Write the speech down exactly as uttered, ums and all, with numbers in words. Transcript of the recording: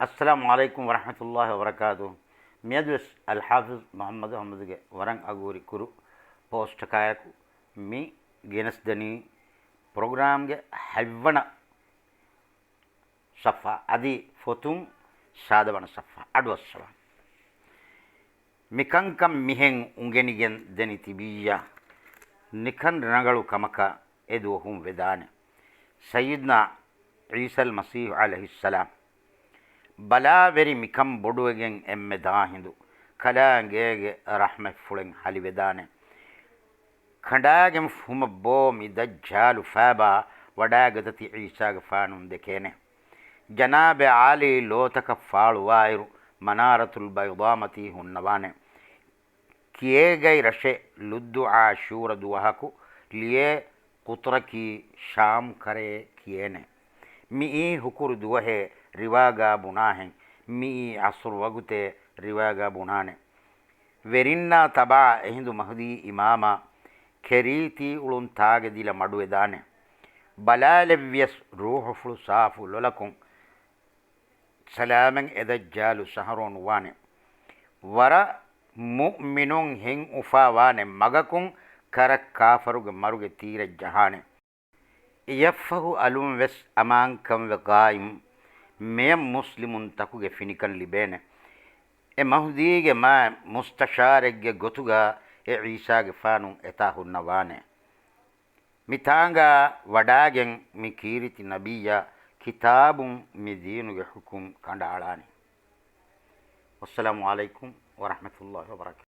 އައްސަލާމު ޢަލައިކުމް ވަރަޙްމަތުﷲި ވަބަރަކާތުހު. މިއަދުވެސް އަލްޙާފިޒް މުޙައްމަދު އަޙްމަދުގެ ވަރަށް އަގުހުރި ކުރު ޕޯސްޓަކާއެކު މި ގެނެސްދެނީ ޕްރޮގްރާމްގެ ހަތްވަނަ ޞަފްޙާ އަދި ފޮތުން ސާދަވަނަ ޞަފްޙާ. އަޑުއައްސަވާ. މިކަންކަން މިހެން އުނގެނިގެން ދެނި ތިބިއްޔާ، ނިކަން ރަނގަޅު ކަމަކަށް އެ ދުވަހުން ވެދާނެ. ސައްޔިދުނާ ޢީސަލް މަސީޙު ޢަލައިހިއްސަލާމް ބަލާވެރި މިކަން ބޮޑުވެގެން އެންމެ ދާހިނދު ކަލާނގޭގެ ރަޙްމަތްފުޅެއް ހަލިވެދާނެ. ކަނޑާގެން ފުމަށް ބޯ މި ދައްޖާލު ފާބާ ވަޑާގަދަތި ޢީސާގެފާނުން ދެކޭނެ. ޖަނާބެ ޢާލީ ލޯތަކަށް ފާޅުވާއިރު، މަނާރަތުލް ބައިޟާމަތީ ހުންނަވާނެ. ކިޔޭގައި ރަށެއް ލުއްދު ޢާޝޫރަ ދުވަހަކު ލިޔޭ ޤުޠުރަކީ ޝާމް ކަރައޭ ކިޔޭނެ. މިއީ ހުކުރު ދުވަހޭ ރިވާގާ ބުނާހެން، މިއީ ޢަޞްރު ވަގުތޭ ރިވާގާ ބުނާނެ. ވެރިންނާ ތަބާ އެހިނދު މަހުދީ އިމާމާ ކެރީތީ އުޅުން ތާގެ ދިލަ މަޑުވެދާނެ. ބަލާލެއްވިޔަސް ރޫޙުފުޅު ސާފު ލޮލަކުން ސަލާމަތް އެ ދައްޖާލު ސަހަރޯ ނުވާނެ. ވަރަށް މުއުމިނުން ހެން އުފާވާނެ މަގަކުން ކަރަށް ކާފަރުގެ މަރުގެ ތީރަށް ޖަހާނެ. އެޔަށްފަހު އަލުން ވެސް އަމާންކަން ވެ ޤާއިމް މެޔަށް މުސްލިމުން ތަކުގެ ފިނިކަން ލިބޭނެ. އެ މަހުދީގެ މާތް މުސްތަޝާރެއްގެ ގޮތުގަ އެ ޢީސާގެފާނު އެތާ ހުންނަވާނެ. މިތާނގާ ވަޑާގެން މި ކީރިތި ނަބިއްޔާ ކިތާބުން މި ދީނުގެ ޙުކުމް ކަނޑައަޅާނެ. ވައްސަލާމު ޢަލައިކުމް ވަރަޙްމަތުﷲި ވަބަރަކާތުހު.